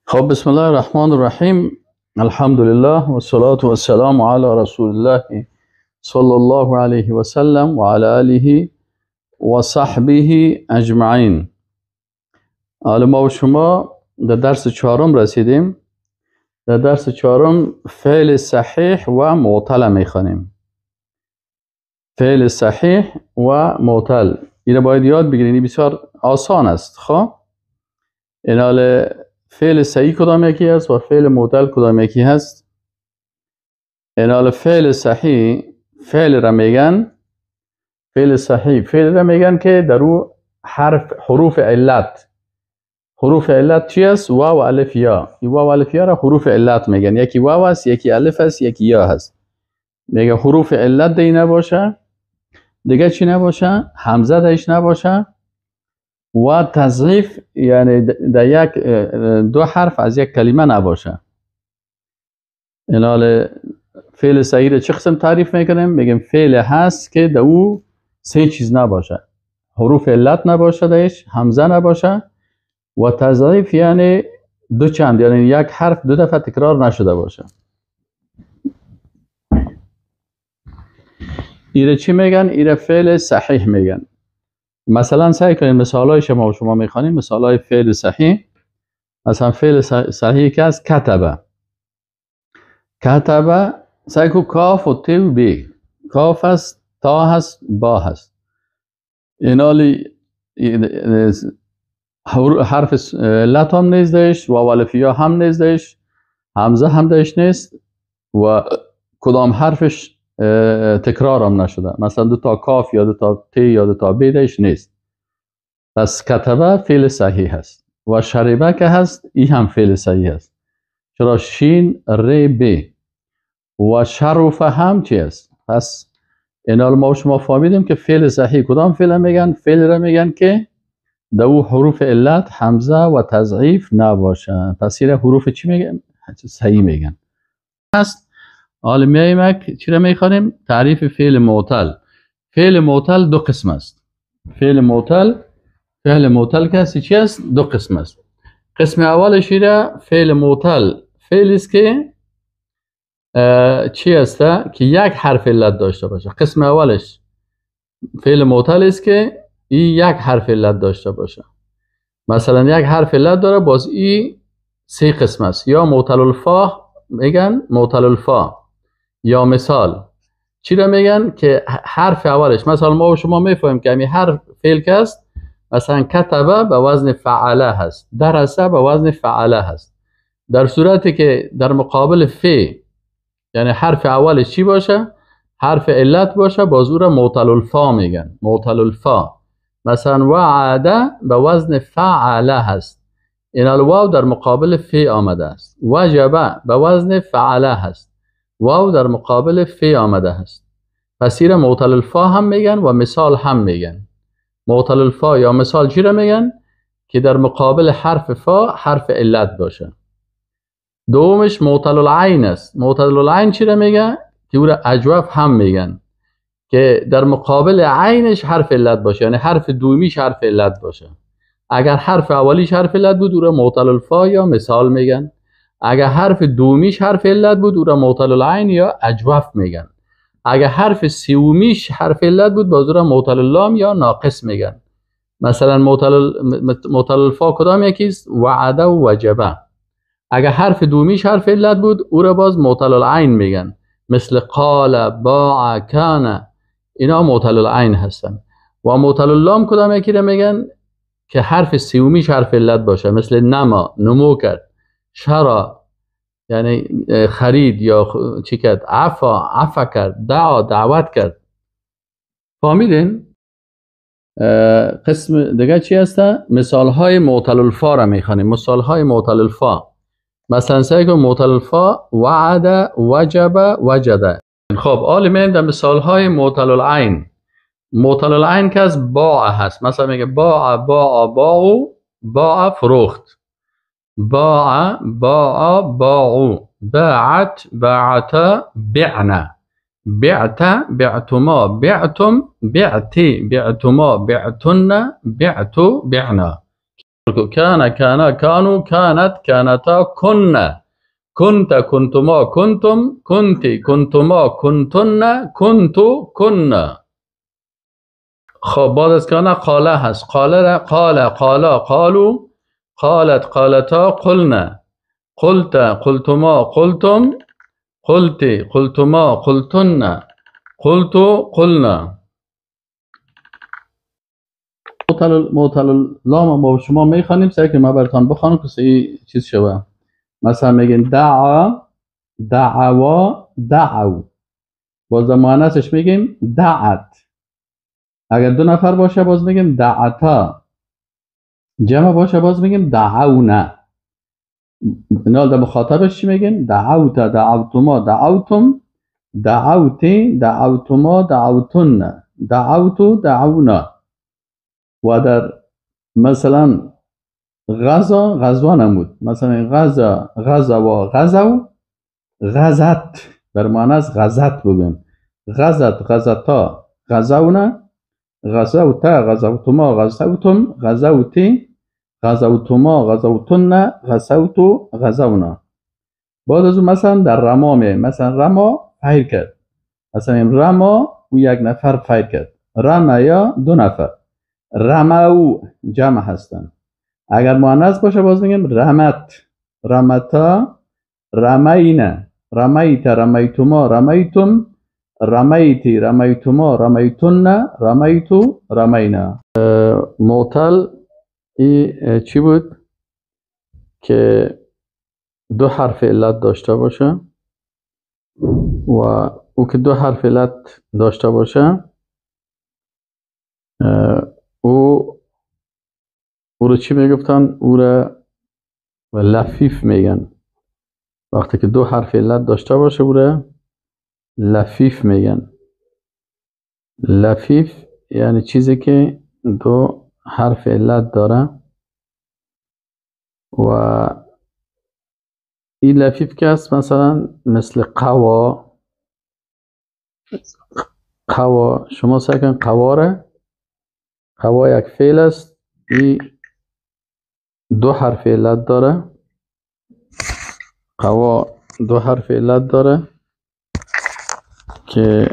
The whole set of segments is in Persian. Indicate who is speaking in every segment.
Speaker 1: خب بسم الله الرحمن الرحیم. الحمدلله و الصلاة و السلام علی رسول الله صلی الله علیه و سلم و علی آله و صحبه اجمعین. حالا ما و شما در درس چهارم رسیدیم. در درس چهارم فعل صحیح و معتل میخوانیم. فعل صحیح و معتل اینو باید یاد بگیریم، بسیار آسان است. خب این حال فعل صحیح کدام یکی است و فعل معتل کدام یکی هست؟ این حال فعل صحیح فعل را میگن، فعل صحیح فعل را میگن که در او حرف حروف علت، حروف علت چی است؟ واو الف یا. این واو الف یا را حروف علت میگن. یکی واو است، یکی الف است، یکی یا هست. میگه حروف علت دی نباشه، دیگه چی نباشه؟ همزه دیش نباشه و تضعیف، یعنی در یک دو حرف از یک کلمه نباشه. این حال فعل صحیح را چه قسم تعریف میکنیم؟ میگیم فعل هست که در او سه چیز نباشه: حروف علت نباشه دیش، همزه نباشه و تضعیف، یعنی دو چند، یعنی یک حرف دو دفعه تکرار نشده باشه. ایره چی میگن؟ ایره فعل صحیح میگن. مثلا سعی کنیم مثالای شما و شما میخوانیم، مثالای فعل صحیح. مثلا فعل صحیح که از کتبه، کتبه سعی کو کاف و ت و ب، کاف هست، تا هست، با هست. اینالی حرف علت هم نیست داشت، واو الف یا هم نیست داشت، همزه هم داشت نیست و کدام حرفش تکرار هم نشده. مثلا دو تا کاف یا دو تا ت یا دو تا ب داشت نیست. پس کتبه فعل صحیح هست. و شربه که هست ای هم فعل صحیح هست، چرا شین ر ب. و شرفه هم چی است؟ پس اینا ما شما فهمیدیم که فعل صحیح کدام فعل میگن؟ فعل را میگن که در او حروف علت، همزه و تضعیف نباشه. پس این حروف چی میگن؟ صحیح میگن. هست. حالا میایم چی را میخوانیم؟ تعریف فعل معتل. فعل معتل دو قسم است. فعل معتل، فعل معتل که هست چی است؟ دو قسم است. قسم اولش را فعل معتل فعل است که چی است؟ که یک حرف علت داشته باشه. قسم اولش فعل معتل است که ای یک حرف علت داشته باشه. مثلا یک حرف علت داره، باز ای سه قسم است. یا معتل الفا میگن، معتل الفا یا مثال. چی را میگن؟ که حرف اولش، مثلا ما و شما میفهمیم که همین حرف فعل که است، مثلا کتبه به وزن فعله هست، درسه به وزن فعله هست. در صورتی که در مقابل ف، یعنی حرف اولش چی باشه؟ حرف علت باشه، باز او را معتل الفا میگن، معتل الفا. مثلا وعده به وزن فعله هست، این الواو در مقابل ف آمده است. وجبه به وزن فعله هست، واو در مقابل ف آمده است. پس این معتل الفا هم میگن و مثال هم میگن. معتل الفا یا مثال چی را میگن؟ که در مقابل حرف فا حرف علت باشه. دومش معتل العین است. معتل العین چی را میگن؟ که او را اجوف هم میگن، که در مقابل عینش حرف علت باشه، یعنی حرف دومیش حرف علت باشه. اگر حرف اولیش حرف علت بود او را معتل الفا یا مثال میگن. اگر حرف دومیش حرف علت بود او را معتل العین یا اجوف میگن. اگر حرف سومیش حرف علت بود باز او را معتل اللام یا ناقص میگن. مثلا معتل الفا کدام یکیست؟ وعده و وجبه. اگر حرف دومیش حرف علت بود او را باز معتل العین میگن، مثل قال، باع، کان، اینا معتل العین هستن. و معتل اللام کدام یکی را میگن؟ که حرف سومیش حرف علت باشه، مثل نما، نمو کرد، شرا یعنی خرید یا چی کرد، عفا، عفا کرد، دعا، دعوت کرد. فهمیدین؟ قسم دیگه چی هسته؟ مثال های معتل الفا را میخوانیم. مثال های معتل الفا، مثلا سعی کن معتل الفا وعد، وجب، وجده. خب حالا میایم در مثال های معتل العین. معتل العین که از باع هست، مثلا میگه باع، باع، باع، باع فروخت، باع، باع، باعو، باعت، باعتا، بعنا، بعت، بعتما، بعتم، بعتی، بعتما، بعتن، بعتو، بعنا. کان کانا کانو کانت کانتا کن، کنت کنتما کنتم، کنتی کنتما کنتن، کنتو کن. خب بعد از کان قاله هست. قاله قال قالا قالو، قالت قالتا قلنا، قلت قلتما قلتم، قلتی قلتما قلتن، قلت قلنا. معتل لام ما شما میخوانیم، سعی که ما براتون بخوانم که این چیز شوه. مثلا میگن دعا، دعوا، دعو. باز در مؤنثش میگیم دعت. اگر دو نفر باشه باز میگیم دعتا. جمع باشه باز میگیم دعونا. اینا در مخاطبش چی میگیم؟ دعوت، دعوتما، دعوتم، دعوتی، دعوتما، دعوتن، دعوتو، دعونا. و در مثلا غزا، غزوه نمود. مثلا غزا، غزوا، غزو، غزت. در معنی غزت بگیم. غزت، غزتا، غزونا، غزوتا، غزوتما، غزوتم، غزوتی، غزوتما، غزوتن، غزوتو، غزونا. بعد از اون مثلا در رما می، مثلا رما فیر کرد. مثلا رما او یک نفر فیر کرد. رما یا دو نفر. رمو جمع هستن. اگر مؤنث باشه باز میگیم رمت، رمتا، رمینا، رمیت، رمیتما، رمیتم، رمیتی، رمیتما، رمیتن، رمیتو، رمینا. معتل ای چی بود که دو حرف علت داشته باشه و او که دو حرف علت داشته باشه او رو چی میگفتن؟ او رو لفیف میگن. وقتی که دو حرف علت داشته باشه او رو لفیف میگن. لفیف یعنی چیزی که دو حرف علت داره و این لفیف که هست مثلا مثل قوا. قوا شما سعی کن قواره، قوا یک فعل است، این دو حرف علت داره. قوا دو حرف علت داره که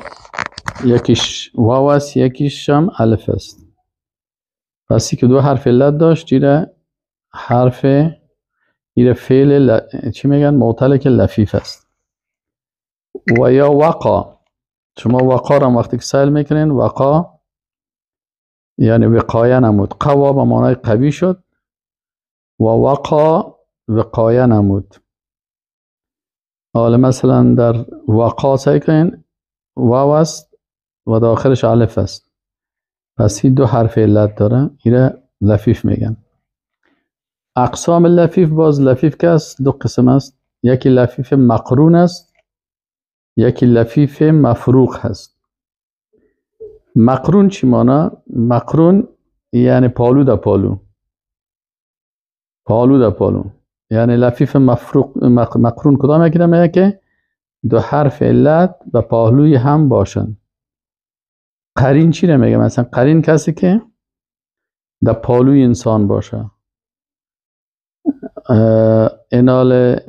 Speaker 1: یکیش واو است یکیش هم الف است. پس که دو حرف علت داشت ایره حرف ایره فعل چی میگن؟ معتل که لفیف است. و یا وقا. شما وقا را وقتی که سیل میکنین وقا یعنی وقایه نمود. قوا به معنای قوی شد و وقا وقایه نمود. حالا مثلا در وقا سعی کنین واو است و داخلش الف است. پس این دو حرف علت داره، ایره لفیف میگن. اقسام لفیف باز لفیف که است دو قسم است. یکی لفیف مقرون است، یکی لفیف مفروق هست. مقرون چی مانا؟ مقرون یعنی پالو در پالو، پالو در پالو. یعنی لفیف مفروق مقرون کدام یکی میگه که دو حرف علت به پهلوی هم باشن. قرین چی میگه؟ مثلا قرین کسی که در پالوی انسان باشه. انال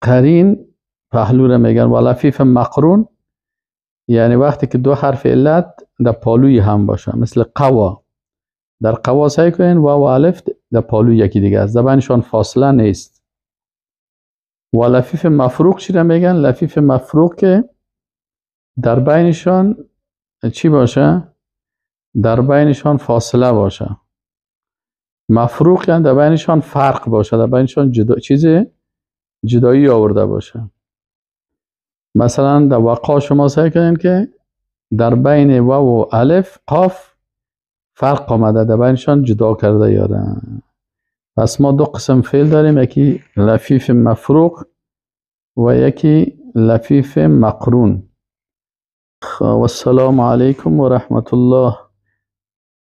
Speaker 1: قرین پهلو را میگن. و لفیف مقرون یعنی وقتی که دو حرف علت در پالوی هم باشه، مثل قوا. در قوا سعی کنین واو و الف در پالوی یکی دیگه است، در بینشان فاصله نیست. و لفیف مفروق چی را میگن؟ لفیف مفروق که در بینشان چی باشه؟ در بینشان فاصله باشه. مفروق یعنی در بینشان فرق باشه، در بینشان چیز جدایی آورده باشه. مثلا در وقا شما سعی کنین که در بین واو و الف قاف فرق آمده، در بینشان جدا کرده یاره. پس ما دو قسم فعل داریم، یکی لفیف مفروق و یکی لفیف مقرون. و السلام علیکم و رحمت الله.